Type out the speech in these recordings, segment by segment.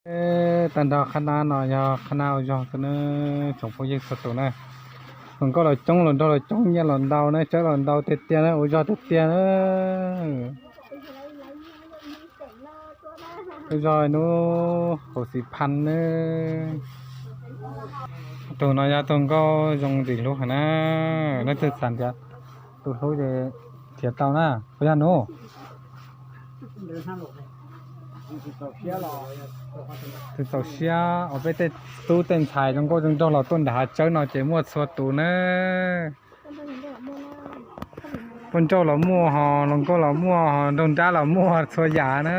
Tag nrho qhab nab no yog qhab nab ua zog xwb na, tsoom phooj ywg txhua tus na. Hluas nkauj los coob, hluas nraug los coob, nyiaj los ntau na, tsawb los ntau tiag tiag na, ua zog tiag tiag na. Ua zog hnub hauv xis phaj na. Tus no yog tus nkauj zoo nrim hlub heev na. Leej twg xav nrhiav tus hlub ces nrhiav tau na. Puas yog nus? Tus txaus siab uas peb tej tub tej ntxhais zoo nkauj zoo nraug los tuaj nram hav tsawb no ces muaj txhua tus na. Poj nrauj los muaj ho hluas nkauj los muaj ho nraug nrab los muaj txhua yam na.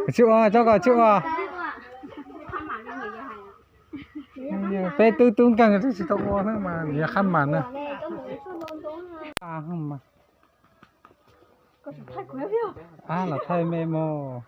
Tsis ua, tsob ko tsis ua. Peb tub tub nkeeg tsis tau ua xwb mas yog qhab mas na. Los thaij me mos.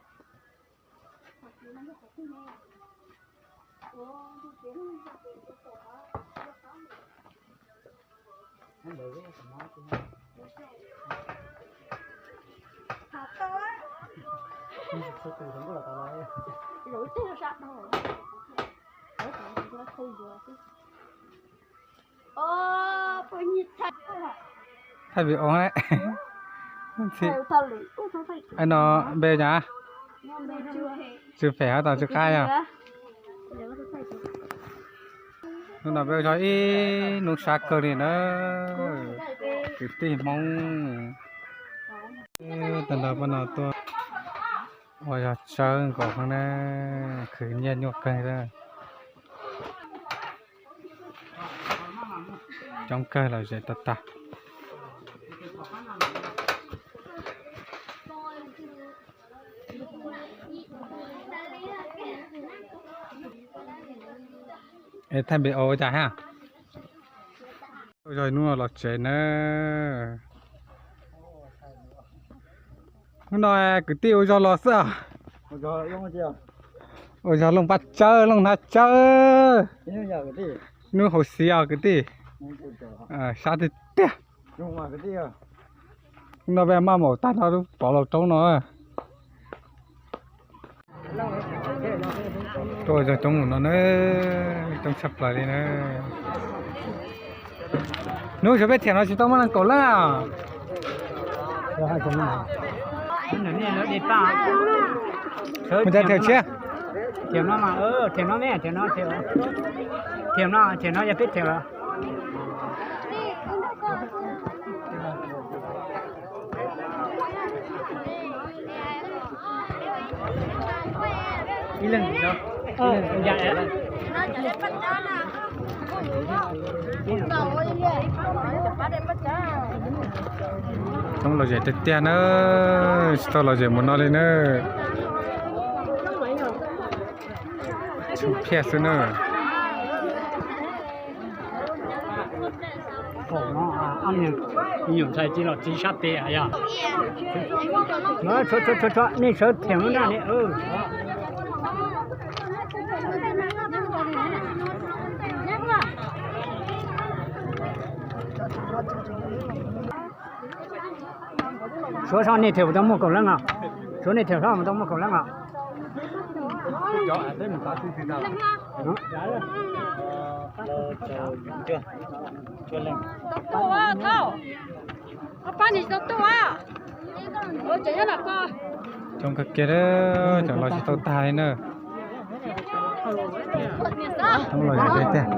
Thaij video ne. No npe cas? Tsw phem hab tas tsw qab yog. Hnub no peb ua zog ib hnub sab kawg li na, kwv tij Hmoob. Tag nrho pab no tuaj ua zog tsawb nkaus na, khwv nyiaj nyuaj kawg. Coob kawg los zem tag tag. Es thaij npe ua cas ha? Ua zog hnub no los tsev na. Hnub no kwv tij ua zog los xwb. Ua zog looj paj tsawb looj hnab tsawb. Hnub hauv xis os kwv tij. Sab tiag tiag. Hnub no peb maj maum tag nrho lub pov laus roob no. Tuaj zog coob mus no na, coob tshaj plaws li na. Hnub xyov peb thiam no tsis tau muaj neeg kaum leej. Mus cas thiam tshiab. Thiam no, thiam no, thiam no, thiam no yog peb thiam los. Coob lom zem tiag tiag na, tsis tau lom zem mus no li na. Tshuav phiaj xwb na. Nyuam ntxhais tsis los txiv sab tes yog. Tshuav tshuav tshuav, nej sawv thiam lub nraj li. Suav soj nej thiam tau muaj kaum leej os. Suav nej thiam soj tau muaj kaum leej os. Coob kawg kiag, cov los tsis tau tag li na. Coob los zem tiag tiag.